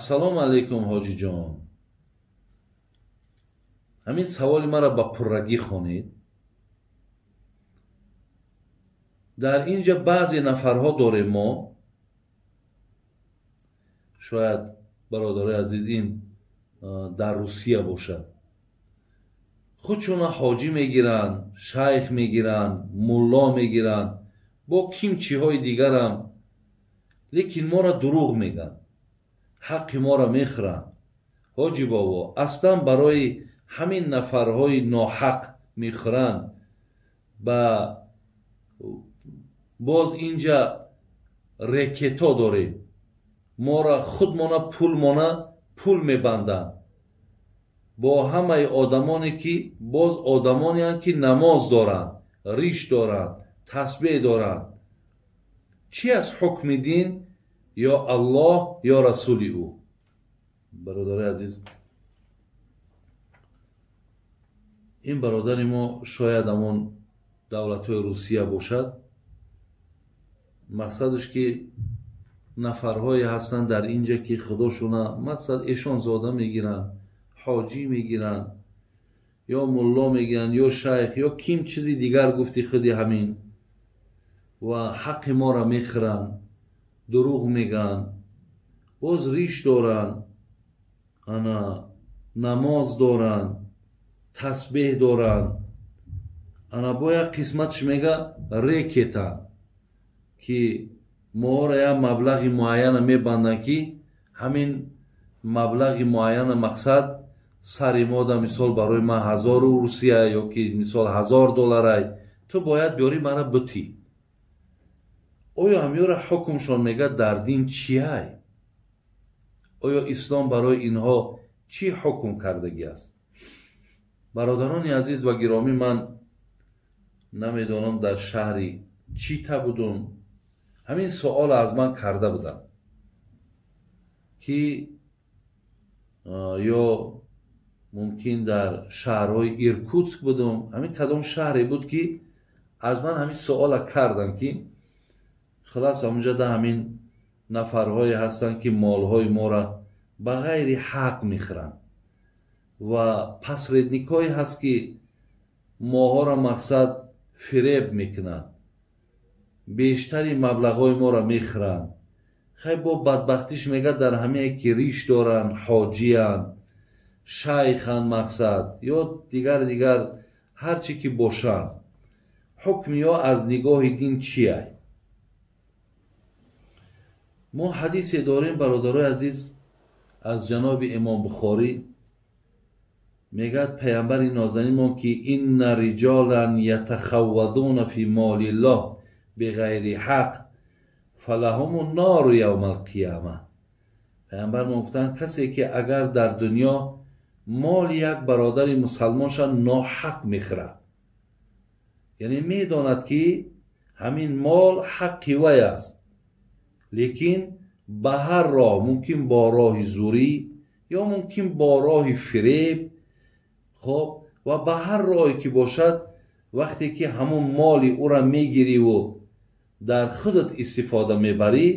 Ассалому алайкум, ҳоҷиҷон. Ҳамин саволи маро ба пуррагӣ хонед. Дар инҷа баъзе нафарҳо дорем мо, шояд бародарои азиз ин дар Русия бошад, худшона ҳоҷӣ мегиранд, шайх мегиранд, мулло мегиранд, бо ким чиҳои дигарам, лекин моро дурӯғ мегӯянд, ҳаққи моро мехӯранд. Ҳоҷи бобо, аслан барои ҳамин нафарҳои ноҳақ мехӯранд. Ба боз инҷа рекето дорем, мора худмона пулмона пул мебанданд бо ҳамаи одамоне ки боз одамонеанд ки намоз доранд, риш доранд, тасбеҳ доранд. Чӣ аз ҳукми дин ё Аллоҳ ё расули ӯ? Бародари азиз, ин бародари мо шояд ҳамон давлатҳои Русия бошад. Мақсадаш ки нафарҳое ҳастанд дар инҷа ки худошона мақсад эшонзода мегиранд, ҳоҷӣ мегиранд, ё мулло мегиранд, ё шайх, ё ким чизи дигар гуфти худи ҳамин, ва ҳаққи моро мехӯранд, дурӯғ мегӯянд, боз риш доранд, ана намоз доранд, тасбеҳ доранд, ана бо як қисматш мега рекетанд ки моҳоро як маблағи муайяна мебанданд ки ҳамин маблағи муайяна мақсад сари мода, мисол барои ман 1000 русия ё ки мисол 1000 долларай, ту бояд биёри мара бутӣ. Оё ҳамёра ҳукмшон мега дар дин чиай? Оё ислом барои инҳо чӣ ҳукм кардагӣ аст? Бародарони азиз ва гиромӣ, ман намедонам дар шаҳри Чита будум, ҳамин суолро аз ман карда будам ки ё мумкин дар шаҳрҳои Иркутск будум, ҳамин кадом шаҳре буд ки аз ман ҳамин суола кардам ки хулас ҳамунҷа да ҳамин нафарҳое ҳастанд ки молҳои моро ба ғайри ҳақ мехӯранд ва посредникҳое ҳаст ки моҳоро мақсад фиреб мекунанд, бештари маблағҳои моро мехӯранд. Хай бо бадбахтиш мегӯяд дар ҳамае ки риш доранд, ҳоҷиянд, шайханд мақсад ё дигар дигар ҳар чӣ ки бошанд, ҳукми ё аз нигоҳи дин чиай? Мо ҳадисе дорем, бародарои азиз, аз ҷаноби Имом Бухорӣ мегӯяд паямбари нозанинмон ки инна риҷолан ятахаввазуна фи молиллоҳ беғайри ҳақ фалаҳуму нору явма алқияма. Паямбармон гуфтанд касе ки агар дар дунё моли як бародари мусалмонша ноҳақ мехӯрад, яъне медонад ки ҳамин мол ҳаққи вай аст, лекин ба ҳар роҳ, мумкин бо роҳи зурӣ ё мумкин бо роҳи фиреб, хоб, ва ба ҳар роҳе ки бошад, вақте ки ҳамон моли ӯра мегириву дар худат истифода мебарӣ,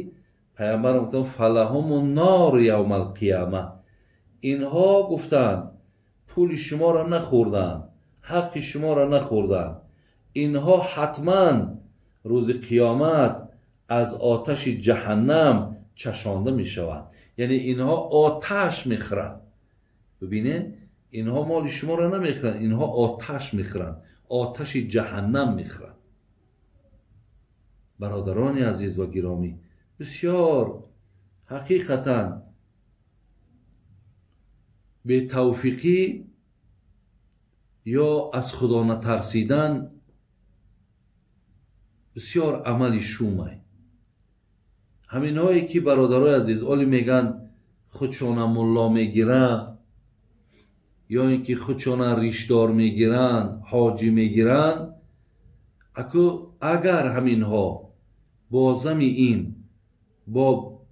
паямбар гуфтанд фалаҳуму нору явма алқияма. Инҳо гуфтанд пули шуморо нахӯрданд, ҳаққи шуморо нахӯрданд, инҳо ҳатман рӯзи қиёмат аз оташи ҷаҳаннам чашонда мешаванд. Яъне инҳо оташ мехӯранд. Бибинед, инҳо моли шуморо намехӯранд, инҳо оташ мехӯранд, оташи ҷаҳаннам мехӯранд. Бародарони азиз ва гиромӣ, бисёр ҳақиқатан бетавфиқӣ ё аз худо натарсидан бисёр амали шумай. Ҳаминҳое ки бародарои азиз оли мегӯянд худшона мулло мегиранд ё ин ки худшона ришдор мегиранд, ҳоҷӣ мегиранд, аку агар ҳаминҳо бо зами ин бо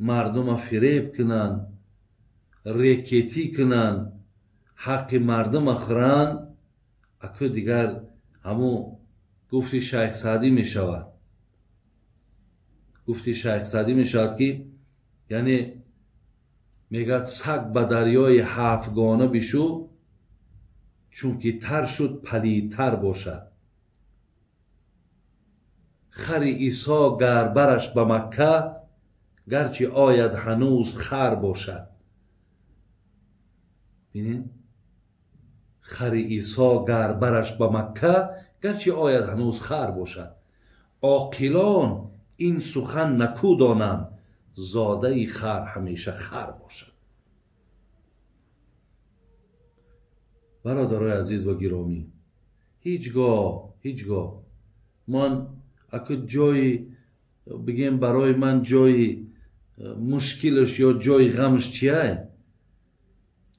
мардума фиреб кунанд, рекетӣ кунанд, ҳаққи мардума хӯранд, аку дигар ҳамун гуфти Шайх Саъдӣ мешавад. Гуфти Шайх Саъдӣ мешавад ки яъне Мегӯяд саг ба дарёи ҳафтгона бишу, чунки тар шуд палидтар бошад. Хари Исо гар бараш ба Макка, гарчи ояд ҳанӯз хар бошад. Бинед, хари Исо гар бараш ба Макка, гарчи ояд ҳанӯз хар бошад. Оқилон ин сухан накӯ донанд, зодаи хар ҳамеша хар бошад. Бародарои азиз ва гиромӣ, ҳеҷ гоҳ ман аку ҷои бигем барои ман ҷои мушкилаш ё ҷои ғамаш чия?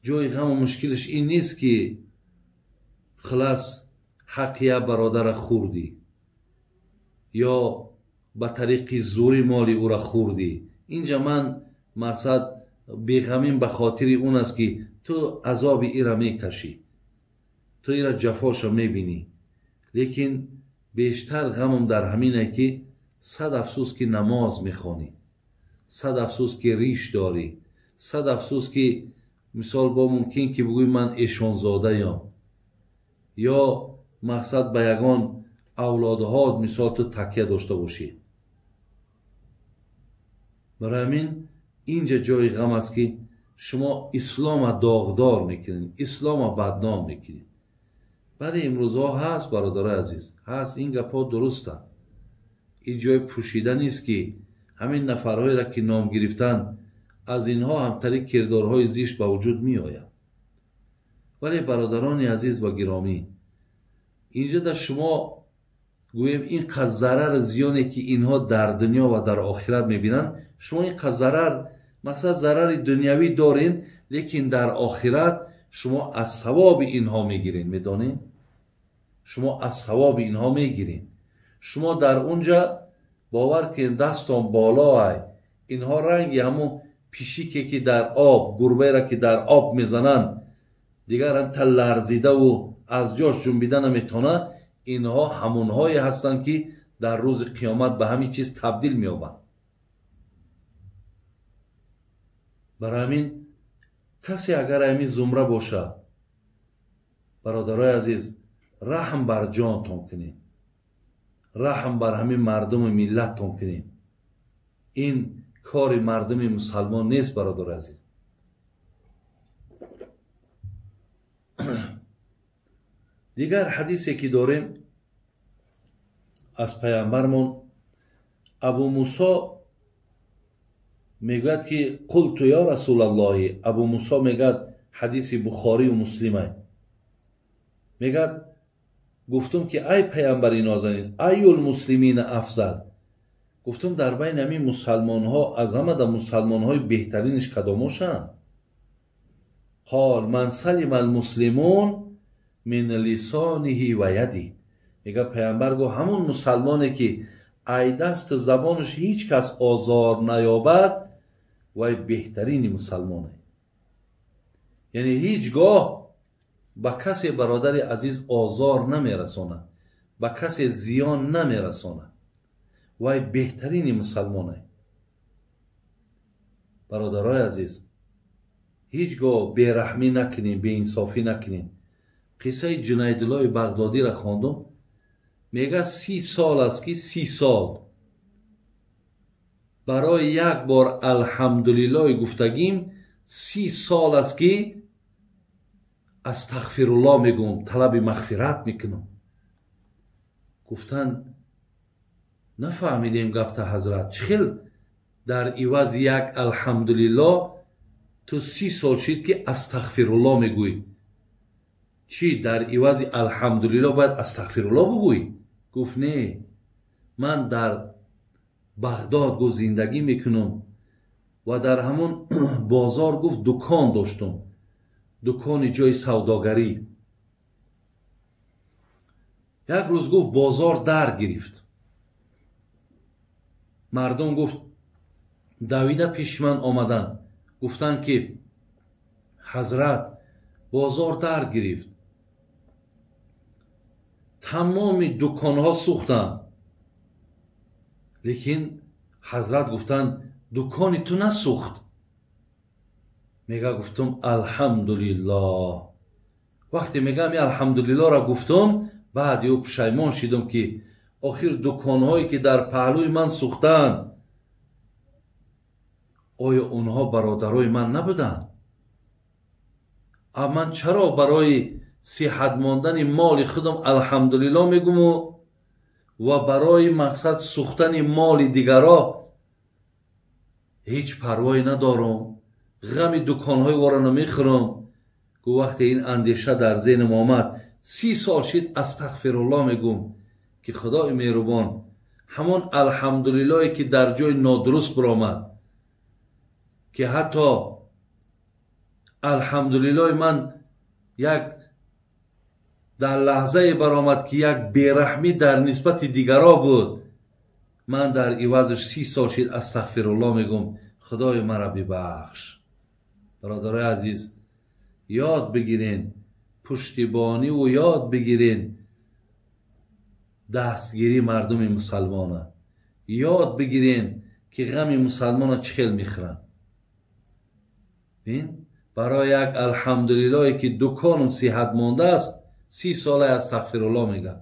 Ҷои ғаму мушкилаш ин нест, ки хулас ҳаққи як бародара хӯрдӣ ё ба тариқи зӯрӣ моли ӯра хӯрдӣ. Инҷа ман мақсад беғамин ба хотири он аст, ки ту азоби ира мекашӣ, ту ира ҷафоша мебинӣ. Лекин бештар ғамам дар ҳамине, ки сад афсӯс, ки намоз мехонӣ, сад афсӯс, ки риш дорӣ, сад афсӯс, ки мисол бо мумкин ки бигӯӣ ман эшонзодаям, ё мақсад ба ягон авлодҳо мисол ту такя дошта бошӣ. Барои ҳамин инҷа ҷои ғам аст, ки шумо ислома доғдор мекунед, ислома бадном мекунед. Бале, имрӯзҳо ҳаст, бародарои азиз, ҳаст, ин гапҳо дурустанд. Ин ҷои пӯшида нест, ки ҳамин нафарҳоеро, ки ном гирифтанд, аз инҳо ҳамтари кирдорҳои зишт ба вуҷуд меояд. Вале, бародарони азиз ва гиромӣ, инҷа дар шумо гӯем ин қад зарар зиёне, ки инҳо дар дунё ва дар охират мебинанд, шумо ин қад зарар, масалан зарари дунявӣ дорен, лекин дар охират шумо аз савоби инҳо мегиред. Медонед, шумо аз савоби инҳо мегиред. Шумо дар унҷа, бовар кунед, дастон боло ай. Инҳо ранги ҳамун пишике, ки дар об, гурбаеро ки дар об мезананд, дигар ҳамта ларзидаву аз ҷош ҷунбида наметавонад. Инҳо ҳамонҳое ҳастанд, ки дар рӯзи қиёмат ба ҳамин чиз табдил меёбанд. Барои ҳамин касе агар ҳамин зумра бошад, бародарои азиз, раҳм бар ҷонтон кунед, раҳм бар ҳамин мардуми миллаттон кунед. Ин кори мардуми мусалмон нест, бародари азиз. Дигар ҳадисе, ки дорем аз паямбармон, Абу Мусо мегӯяд, ки қулту ё Расулаллоҳи. Абу Мусо мегӯяд, ҳадиси Бухорию Муслима, мегӯяд, гуфтум, ки ай паямбари нозанин, аюл муслимина афзал? Гуфтум, дар байни ҳамин мусалмонҳо аз ҳамада мусалмонҳои беҳтаринаш кадомошанд? Қол ман салима алмуслимун мин лисониҳи ва яди. Мега паямбар гуфт, ҳамун мусалмоне, ки ай дасту забонаш ҳеҷ кас озор наёбад, вай беҳтарини мусалмоне. Яъне ҳеҷ гоҳ ба касе, бародари азиз, озор намерасонад, ба касе зиён намерасонад, вай беҳтарини мусалмоне. Бародарои азиз, ҳеҷ гоҳ бераҳмӣ накунем, беинсофӣ накунем. Қиссаи Ҷунайдуллои Бағдодиро хондум. Мега, 30 сол аст, ки 30 сол барои як бор алҳамдулиллоҳи гуфтагим, 30 сол аст, ки астағфируллоҳ мегӯм, талаби мағфират мекунам. Гуфтанд, нафаҳмидем гапта, ҳазрат, чӣ хел дар ивази як алҳамдулиллоҳ ту 30 сол шид, ки астағфируллоҳ мегӯӣ? Чӣ, дар ивази алҳамдулиллоҳ бояд астағфируллоҳ бигӯӣ? Гуфт, не, ман дар Бағдод, гуфт, зиндагӣ мекунам ва дар ҳамон бозор, гуфт, дукон доштум, дукони ҷои савдогарӣ. Як рӯз, гуфт, бозор дар гирифт. Мардум, гуфт, давида пеши ман омаданд, гуфтанд, ки ҳазрат, бозор дар гирифт, тамоми дуконҳо сӯхтанд, лекин ҳазрат, гуфтанд, дукони ту насӯхт. Мега гуфтум алҳамдулиллоҳ. Вақте мегам и алҳамдулиллоҳро гуфтум, баъд ё пушаймон шидум ки охир дуконҳое ки дар паҳлӯи ман сӯхтанд, оё онҳо бародарои ман набуданд? Ман чаро барои сиҳат мондани моли худам алҳамдулиллоҳ мегуму ва барои мақсад сӯхтани моли дигаро ҳеҷ парвое надорам, ғами дуконҳои вора намехӯрам. Гу вақте ин андеша дар зеҳнам омад, 30 сол шид астағфируллоҳ мегум ки худои меҳрубон, ҳамон алҳамдулиллоҳе ки дар ҷои нодуруст биромад, ки ҳатто алҳамдулиллоҳи ман як дар лаҳзае баромад ки як бераҳмӣ дар нисбати дигаро буд, ман дар ивазаш 30 сол шид астағфируллоҳ мегум, худои маро бибахш. Бародарои азиз, ёд бигирен пуштибониву ёд бигирен дастгирии мардуми мусалмона, ёд бигирен ки ғами мусалмона чӣ хел мехӯранд. Бин, барои як алҳамдулиллоҳе ки дуконум сиҳат мондааст, 30 солае астағфируллоҳ мегӯяд.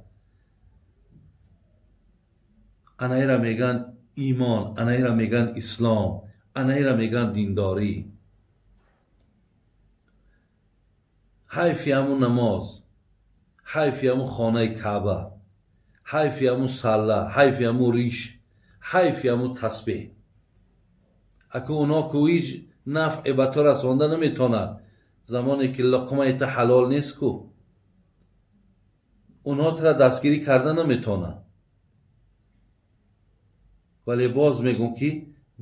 Анаира мегӯянд имон, анаира мегӯянд ислом, анаира мегӯянд диндорӣ. Ҳайфи ҳамун намоз, ҳайфи ҳамун хонаи Каъба, ҳайфи ҳамун салла, ҳайфи ҳамун риш, ҳайфи ҳамун тасбеҳ. Аку оно ку ҳеҷ нафъе ба ту расонда наметавонад, замоне ки луқмаи ту ҳалол нест ку онҳо тура дастгирӣ карда наметавонанд. Вале боз мегӯм ки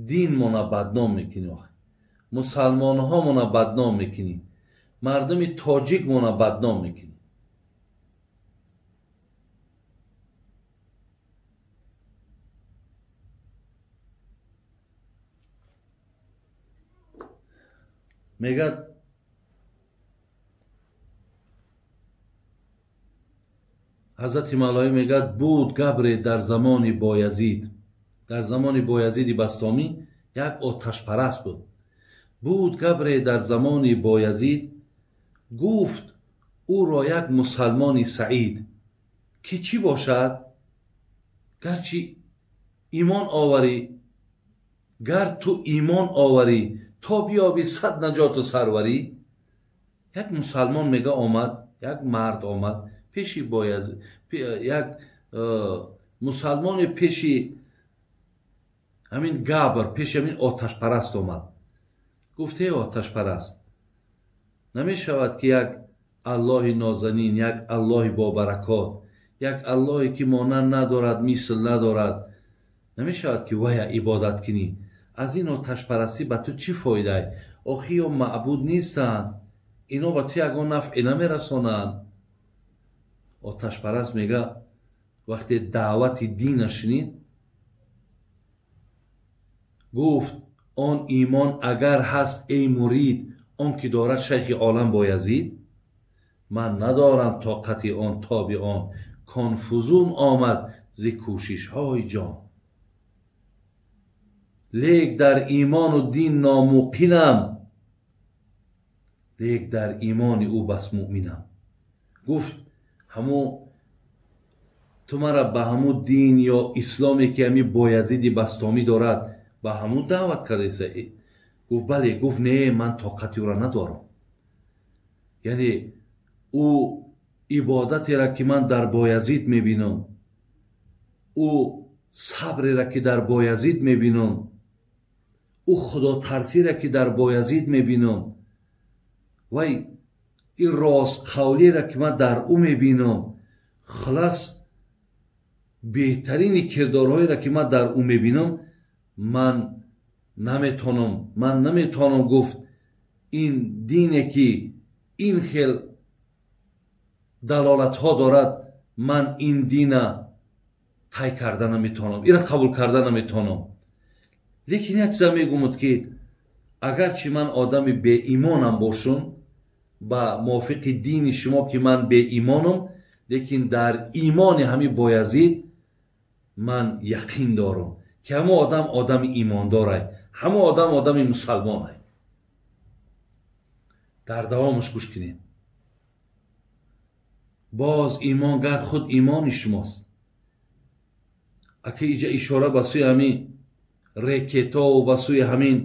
динмона бадном мекунӣ, охи мусалмонҳомона бадном мекунӣ, мардуми тоҷикмона бадном мекунӣ. Мегӯяд ҳазрати Малоӣ, мегӯяд буд габре дар замони Боязид, дар замони Боязиди Бастомӣ як оташпараст буд. Буд габре дар замони Боязид, гуфт ӯро як мусалмони саид, ки чӣ бошад гарчи имон оварӣ, гар ту имон оварӣ то биёби 100 наҷоту сарварӣ. Як мусалмон мега омад, як мард омад пеши Боязид, як мусалмоне пеши ҳамин габр, пеши ҳамин оташпараст омад. Гуфт: эй оташпараст, намешавад ки як Аллоҳи нозанин, як Аллоҳи бобаракот, як Аллоҳе ки монанд надорад, мисл надорад, намешавад ки вая ибодат кунӣ? Аз ин оташпарастӣ ба ту чӣ фоидае? Охи ё маъбуд нестанд, ино ба ту ягон нафъе намерасонанд. Оташпараст мега вақте даъвати дина шунид, гуфт: он имон агар ҳаст эй мурид, он ки дорад шайхи олам Боязид, ман надорам тоқати он тоби он, кон фузун омад зи кӯшишҳои ҷон. Лек дар имону дин номуқинам, лек дар имони ӯ бас муъминам. Гуфт: ҳамун ту мара ба ҳамун дин ё исломе ки ҳамин Боязиди Бастомӣ дорад ба ҳамун даъват кардаиса? Гуфт: бале. Гуфт: не, ман тоқати ӯро надорам. Яъне ӯ ибодатеро ки ман дар Боязид мебинам, ӯ сабреро ки дар Боязид мебинам, ӯ худотарсиро ки дар Боязид мебинам, вай ин ростқавлиро ки ман дар ӯ мебинам, хулас беҳтарини кирдорҳоеро ки ман дар ӯ мебинам, ман наметавонам. Гуфт: ин дине ки ин хел далолатҳо дорад, ман ин дина тай карда наметавонам, инро қабул карда наметавонам. Лекин як чиза мегумуд ки агарчи ман одами беимонам бошум, ба мувофиқи дини шумо ки ман беимонам, лекин дар имони ҳамин Боязид ман яқин дорам ки ҳамон одам одами имондорай, ҳамон одам одами мусалмонай. Дар давомаш гӯш кунед. Боз имон гар худ имони шумост. Ака иҷа ишора ба сӯи ҳамин рекетову ба сӯи ҳамин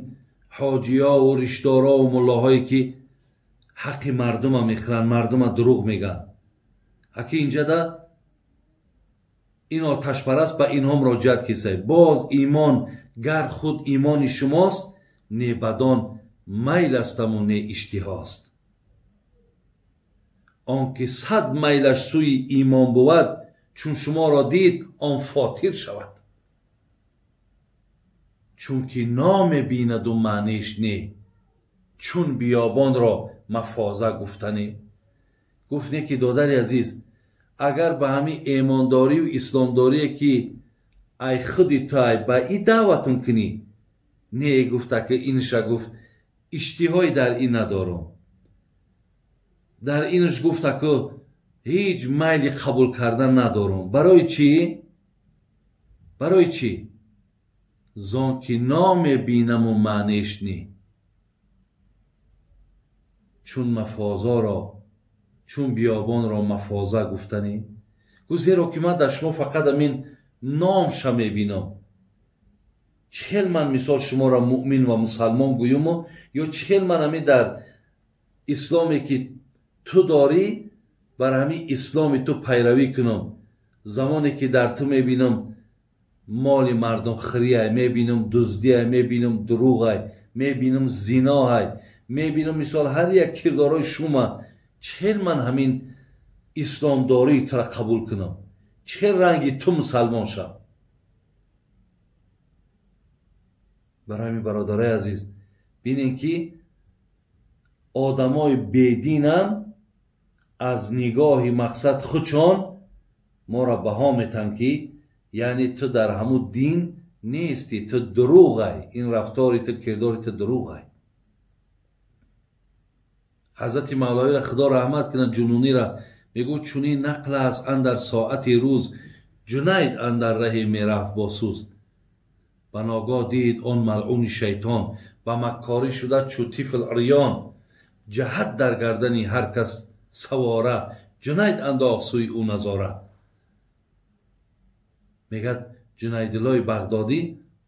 ҳоҷиёву ришдорову муллоҳое ки ҳаққи мардума мехӯранд, мардума дурӯғ мегӯянд. Аки инҷада ин оташпараст ба инҳо муроҷиат кисай. Боз имон гар худ имони шумост, не бадон майл астаму не иштиҳост. Он ки 100 майлаш сӯи имон бувад, чун шуморо дид, он фотир шавад. Чунки намебинаду маъниш не, чун биёбонро мафоза гуфтанӣ. Гуфт не ки додари азиз, агар ба ҳамин эмондорию исломдорие ки ай худи ту ай ба и даъватун кунӣ, не гуфта ки инша гуфт иштиҳое дар ин надорам. Дар инш гуфта ки ҳеҷ майли қабул кардан надорам. Барои чӣ? Барои чӣ? Зон ки намебинаму маъниш не. Чун мафозаро, чун биёбонро мафоза гуфтанӣ. Гуфт зеро ки ман дар шумо фақат амин номша мебинам. Чӣ хел ман мисол шуморо муъмин ва мусалмон гӯюму ё чӣ хел ман ҳамин дар исломе ки ту дорӣ бар ҳамин исломи ту пайравӣ кунам. Замоне ки дар ту мебинам моли мардум хирияй, мебинам дуздияй, мебинам дурӯғай, мебинам зиноҳай, мебинам мисол ҳар як кирдорои шума, чӣ хел ман ҳамин исломдории тура қабул кунам? Чӣ хел ранги ту мусалмон шав? Барои ҳамин бародарои азиз, бинем ки одамои бединам аз нигоҳи мақсад худшон моро баҳо метаҳанд ки яъне ту дар ҳамун дин нестӣ, ту дурӯғай, ин рафтори ту, кирдори ту дурӯғай. Ҳазрати Мавлавиро Худо раҳмат кунад, Ҷунунира мегӯ чунин нақл аст андар соати рӯз, Ҷунайд андар раҳе мерафт бо сӯз. Ба ногоҳ дид он малъуни шайтон, ба маккорӣ шуда чу тифл урён, ҷаҳат дар гардани ҳар кас савора, Ҷунайд андохт сӯи ӯ назора. Мегӯяд Ҷунайдуллои Бағдодӣ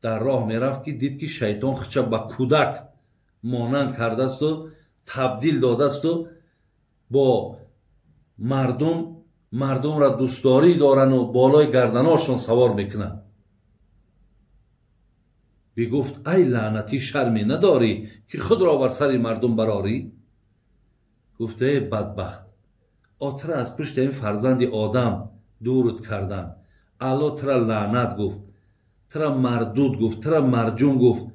дар роҳ мерафт ки дид ки шайтон хича ба кӯдак монанд кардасту табдил додасту бо мардум, мардумро дӯстдорӣ дорану болои гарданошон савор мекунанд. Бигуфт ай лаънатӣ, шарме надорӣ ки худро бар сари мардум барорӣ? Гуфт э бадбахт, отра аз пушти ин фарзанди одам дурут кардан, Алло тра лаънат гуфт, тра мардуд гуфт, тра марҷун гуфт,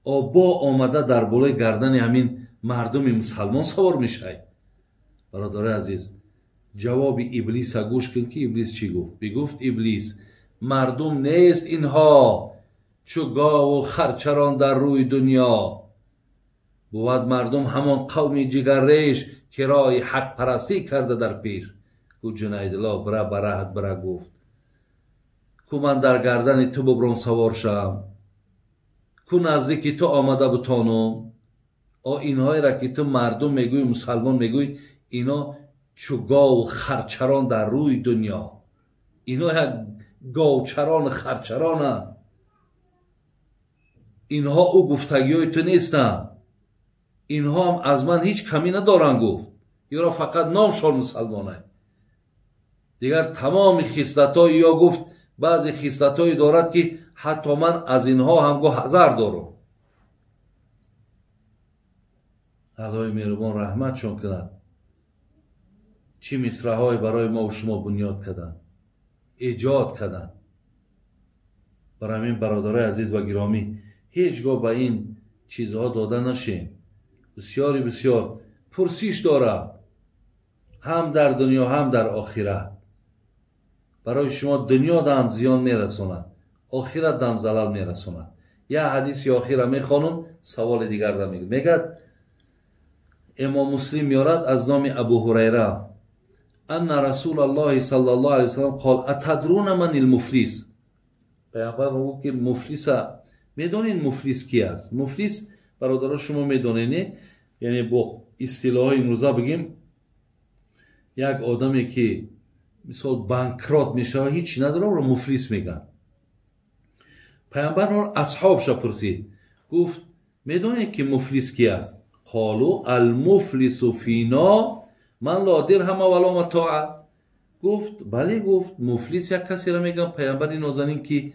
обо омада дар болои гардани ҳамин мардуми мусалмон савор мешавад. Бародарои азиз, ҷавоби иблиса гӯш кун ки иблис чӣ гуфт. Бигуфт иблис мардум нест инҳо, чу гову харчарон дар рӯи дунё. Бувад мардум ҳамон қавми ҷигарреш, ки роҳи ҳақпарастӣ карда дар пеш. Гуфт Ҷунайдулло бира ба раҳат бира, гуфт ку ман дар гардани ту бубром савор шавам, ку наздики ту омада бутонум. О инҳоеро ки ту мардум мегӯӣ, мусалмон мегӯӣ, ино чу гову харчарон дар рӯи дунё, ино як говчарону харчаронанд. Инҳо ӯ гуфтагиҳои ту нестанд, инҳо ҳам аз ман ҳеҷ камӣ надоранд. Гуфт ёро фақат номшон мусалмонай, дигар тамоми хислатҳои ё гуфт баъзе хислатҳое дорад ки ҳатто ман аз инҳо ҳам гу ҳазар дорам. Аллоҳи меҳрубон раҳматшон кунад, чӣ мисраҳое барои мо шумо бунёд карданд, эҷод карданд. Барои ҳамин бародарои азиз ва гиромӣ, ҳеҷ гоҳ ба ин чизҳо дода нашем. Бисёри бисёр пурсиш дорад ҳам дар дунё ҳам дар охират. Барои шумо дунё дам зиён мерасонад, охират дам залал мерасонад. Як ҳадиси охира мехонам, саволи дигар да мегӯям. Мегӯяд имом Муслим меорад аз номи Абу Ҳурайра: анна Расулаллоҳи саллаллоҳу алайҳи васаллам қол атадруна ман илмуфлис. Паёмбар мегӯяд ки муфлиса медонед муфлис ки аст? Муфлис бародаро шумо медонед, не? Яъне бо истилоҳои имрӯза бигем, як одаме ки мисол банкрот мешавад, ҳеч надора, ӯро муфлис мегӯянд. Пайғамбар асҳобша пурсид, гуфт: медонед ки муфлис ки аст? Қолу алмуфлису фино ман ло дирҳама вало матоа. Гуфт: бале, гуфт, муфлис як касеро мегӯям, пайғамбари нозанин, ки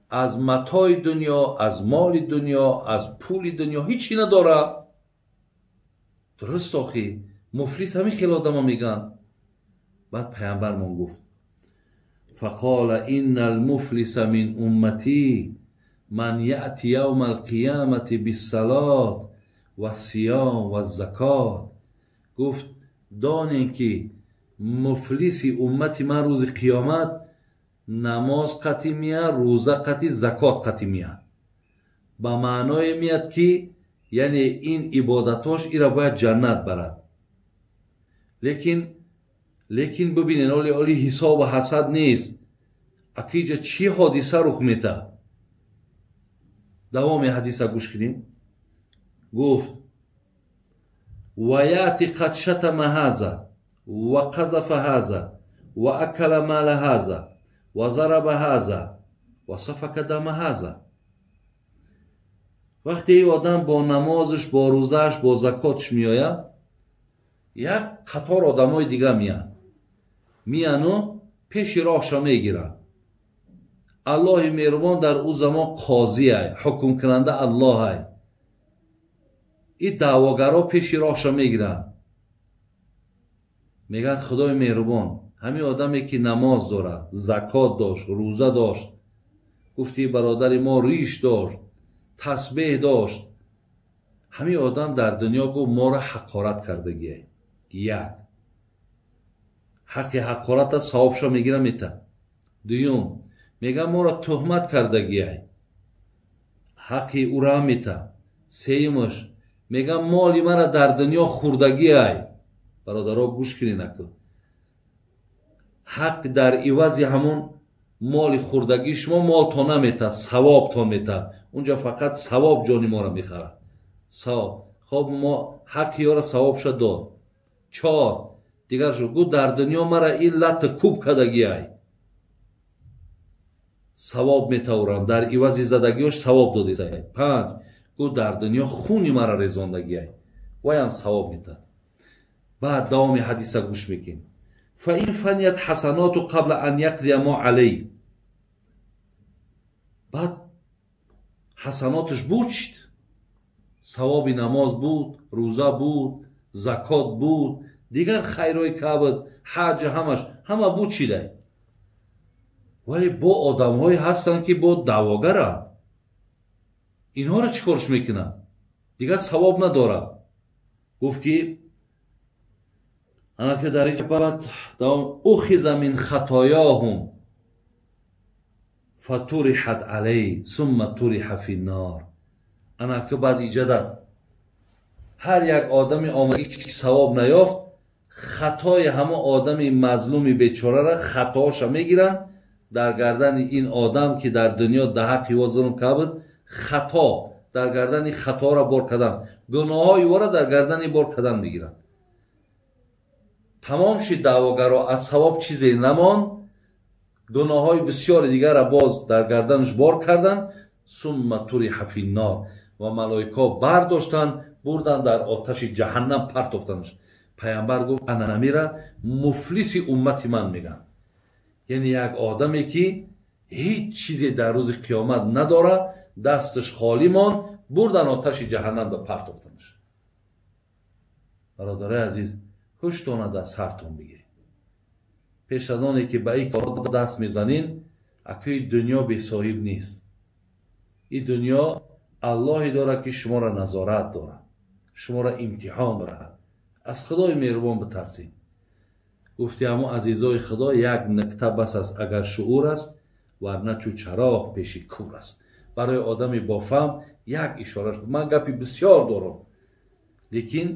аз матои дунё, аз моли дунё, аз пули дунё ҳечи надорад. Дуруст, охи муфлис ҳамин хел одама мегӯянд. Баъд пайғамбармон гуфт: фақола инна алмуфлиса мин умматӣ ман яъти явма алқиямати биссалот вассиём ваззакот. Гуфт: донем ки муфлиси уммати ман рӯзи қиёмат намоз қатӣ меяд, рӯза қатӣ, закот қатӣ меяд. Ба маъное меяд ки яъне ин ибодатош ира бояд ҷаннат барад. Лекин бибинед, оли ҳисобу ҳасад нест. Акиҷа чӣ ҳодиса рух метаҳад? Давоми ҳадиса гӯш кунем. Гуфт: ва яъти қад шатама ҳаза ва қазафа ҳаза ва акала мала ҳаза ва зараба ҳаза ва сафака дама ҳаза. Вақте ин одам бо намозаш, бо рӯзааш, бо закотш меояд, як қатор одамои дига меянд, меяну пеши роҳша мегиранд. Аллоҳи меҳрубон дар ӯ замон қозиай, ҳукмкунанда Аллоҳай. Ин даъвогаро пеши роҳша мегиранд, мегӯянд: Худои меҳрубон, ҳамин одаме ки намоз дорад, закот дошт, рӯза дошт, гуфти бародари мо риш дошт, тасбеҳ дошт, ҳамин одам дар дунё, гуфт, моро ҳақорат кардагие. Як ҳаққи ҳақората савобшо мегира, мета. Дуюм, мегӯяд, моро туҳмат кардагиай, ҳаққи ӯра мета. Сеюмаш, мегӯяд, моли мара дар дунё хӯрдагиай. Бародаро, гӯш кунед, аку ҳақ дар ивази ҳамон моли хӯрдагии шумо молтон наметад, савобтон метад. Унҷа фақат савоб ҷони моро мехарад, савоб. Хоб, мо ҳаққи ёра савобша дод. Чор, дигар шуд, гуфт, дар дунё мара ин латта куб кардагиай, савоб метаворам, дар ивази задагиёш савоб додисай. Панҷ, гуфт, дар дунё хуни мара резондагиай, ваям савоб метад. Баъд давоми ҳадиса гӯш мекунем. Фа ин фаният ҳасаноту қабла ан яқдия мо алай. Баъд ҳасаноташ буд, чид савоби намоз буд, рӯза буд, закот буд, дигар хайрҳои кабд, ҳаҷ, ҳамаш ҳама буд, чидай. Вале бо одамҳое ҳастанд ки бо даъвогаранд. Инҳоро чӣ корш мекунанд? Дигар савоб надорад. Гуфт ки анаки дар инҷа баъд давом: ухиза мин хатоёҳум фатурихат алай сумма туриҳа фи ннор. Анаки баъд иҷада ҳар як одами омадагӣ ки савоб наёфт, хатои ҳама одами мазлуми бечорара хатоша мегиранд дар гардани ин одам, ки дар дунё да ҳаққи во зулм кард, хато дар гардани хаторо бор кардан, гуноҳҳои ӯро дар гардани бор кардан мегиранд. Тамом шид, даъвогаро аз савоб чизе намонд, гуноҳҳои бисёри дигарро боз дар гарданаш бор карданд. Сумма туриҳа финнор, ва малоикаҳо бардоштанд, бурданд, дар оташи ҷаҳаннам партофтанаш. Пайғамбар гуфт: анамира муфлиси уммати ман мегӯянд, яъне як одаме ки ҳеҷ чизе дар рӯзи қиёмат надорад, дасташ холӣ монд, бурдан оташи ҷаҳаннам да партофтанаш. Бародарои азиз, ҳуштона дар сартон бигиред. Пеш аз оне ки ба ин кор даст мезанин, акӯи дунё бесоҳиб нест. Ин дунё Аллоҳе дорад, ки шуморо назорат дорад, шуморо имтиҳон дорад. Аз Худои меҳрубон битарсед. Гуфти ҳамо азизои Худо, як нукта бас аст агар шуур аст, варна чу чароғ пеши кур аст. Барои одами бофаҳм як ишораш. Ман гапи бисёр дорам, лекин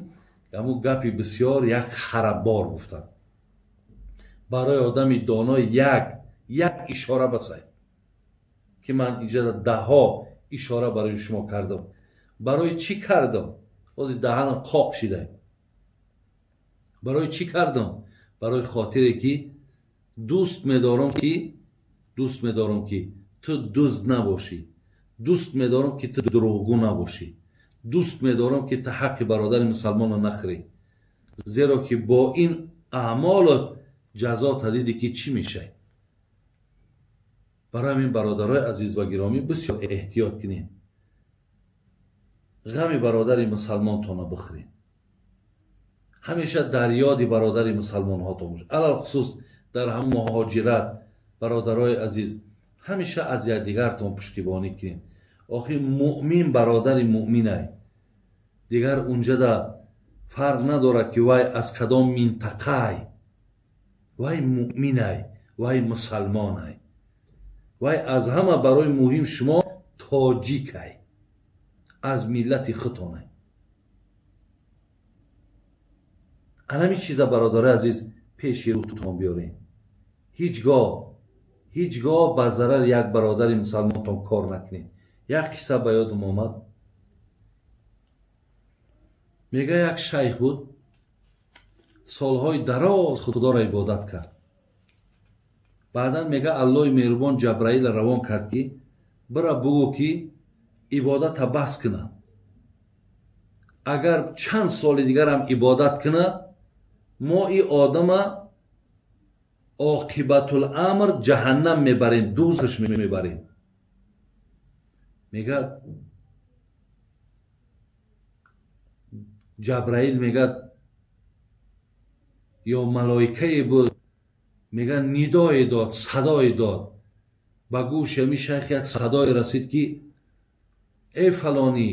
ҳамун гапи бисёр як харабор гуфтам. Барои одами доно як ишора басай, ки ман инҷа даҳҳо ишора барои шумо кардам. Барои чӣ кардам? Ҳозир даҳанам қоқ шидай. Барои чӣ кардам? Барои хотире ки дӯст медорам ки ту дузд набошӣ, дӯст медорам ки ту дурӯғгӯ набошӣ, дӯст медорам ки ту ҳаққи бародари мусалмонро нахӯрӣ, зеро ки бо ин аъмолот ҷазо тадиди ки чӣ мешавӣ. Барои ҳамин бародарои азиз ва гиромӣ бисёр эҳтиёт кунед, ғами бародари мусалмонтонро бихӯред, ҳамеша дар ёди бародари мусалмонҳотон бошед. Алалхусус дар ҳамон муҳоҷират бародарои азиз ҳамеша аз якдигартон пуштибонӣ кунед. Охир муъмин бародари муъминай, дигар унҷада фарқ надорад ки вай аз кадом минтақай, вай муъминай, вай мусалмонай, вай аз ҳама барои муҳим шумо тоҷикай, аз миллати худтонай. Анами чиза бародари азиз пеши рӯтон биёрем. Ҳеҷ гоҳ ба зарари як бародари мусалмонтон кор накунед. Як қисса ба ёдам омад. Мега як шайх буд, солҳои дароз худоро ибодат кард. Баъдан мега Аллоҳи меҳрубон Ҷабраилро равон кард ки бира бугӯ ки ибодата бас куна. Агар чанд соли дигарам ибодат куна, мо и одама оқибатуламр ҷаҳаннам мебарем, дӯзахш мебарем. Мегӯяд Ҷабраил, мегӯяд ё малоикае буд, мегӯяд нидое дод, садое дод. Ба гӯши ҳамин шайх як садое расид ки эй фалонӣ,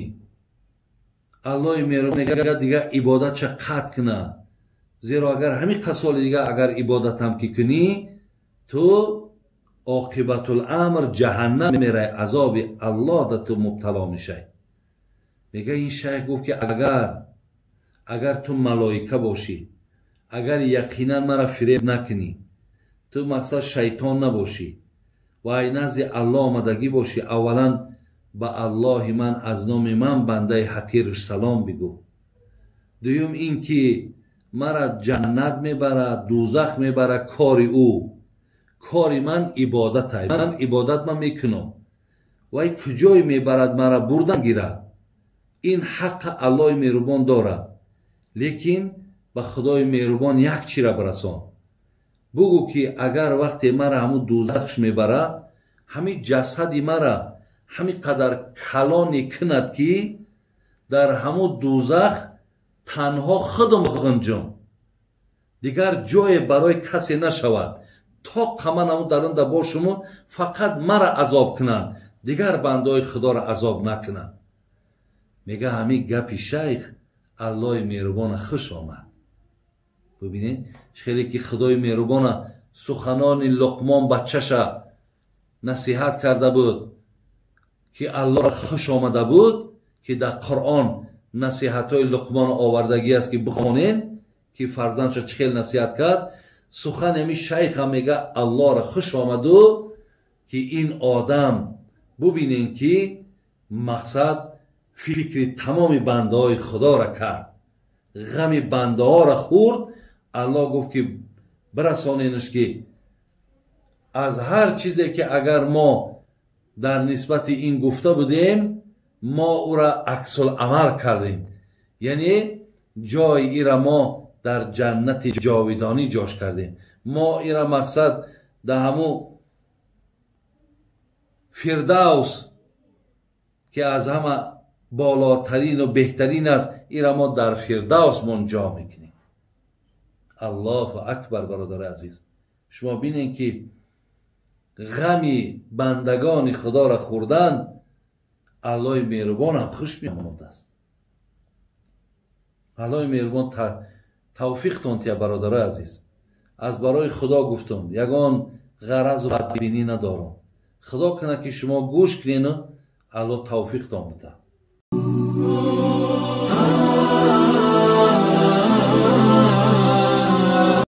Аллоҳи меҳрубон мегӯяд дигар ибодатша қатъ куна, зеро агар ҳамин қасоли дигар агар ибодатам ки кунӣ, ту оқибатуламр ҷаҳаннам мерай, азоби Аллоҳ да ту мубтало мешай. Мегӯяд ин шайх гуфт ки агар ту малоика бошӣ, агар яқинан мара фиреб накунӣ, ту мақсад шайтон набошӣ ва ай назди Аллоҳ омадагӣ бошӣ, аввалан ба Аллоҳи ман аз номи ман бандаи ҳақирш салом бигӯ. Дуюм ин ки мара ҷаннат мебарад, дӯзах мебарад, кори ӯ, кори ман ибодатай, ман ибодат ман мекунам, вай куҷое мебарад мара бурдан гирад, ин ҳаққа Аллоҳи меҳрубон дорад. Лекин ба Худои меҳрубон як чира бирасон, бугӯ ки агар вақте мара ҳамун дӯзахш мебарад, ҳамин ҷасади мара ҳамин қадар калоне кунад ки дар ҳамун дӯзах танҳо худам ғинҷам, дигар ҷое барои касе нашавад, то қаман ҳамун дарунда бошуму фақат мара азоб кунанд, дигар бандаҳои худоро азоб накунанд. Мега ҳамин гапи шайх Аллоҳи меҳрубона хуш омад. Бибинед хеле ки Худои меҳрубона суханони Луқмон бачаша насиҳат карда буд ки Аллоҳ хуш омада буд, ки дар Қуръон насиҳатҳои Луқмон овардагӣ аст ки бихонем ки фарзандша чӣ хел насиҳат кард. Сухани ҳамин шайхам мега Аллоҳро хуш омаду ки ин одам бубинем ки мақсад фикри тамоми бандаҳои худоро кард, ғами бандаҳоро хӯрд. Аллоҳ гуфт ки бирасоненаш ки аз ҳар чизе ки агар мо дар нисбати ин гуфта будем, мо ӯра аксуламал кардем, яъне ҷои ира мо дар ҷаннати ҷовидонӣ ҷош кардем. Мо ира мақсад дар ҳамун Фирдавс ки аз ҳама болотарину беҳтарин аст, ира мо дар Фирдавс мон ҷо мекунем. Аллоҳу акбар. Бародари азиз, шумо бинед ки ғами бандагони худоро хӯрдан Аллоҳи меҳрубонам хуш меомадааст. Аллоҳи меҳрубон тавфиқтон тия бародарои азиз. Аз барои Худо гуфтам, ягон ғаразу бадбинӣ надорам. Худо кунад ки шумо гӯш кунену Аллоҳ тавфиқтон бита.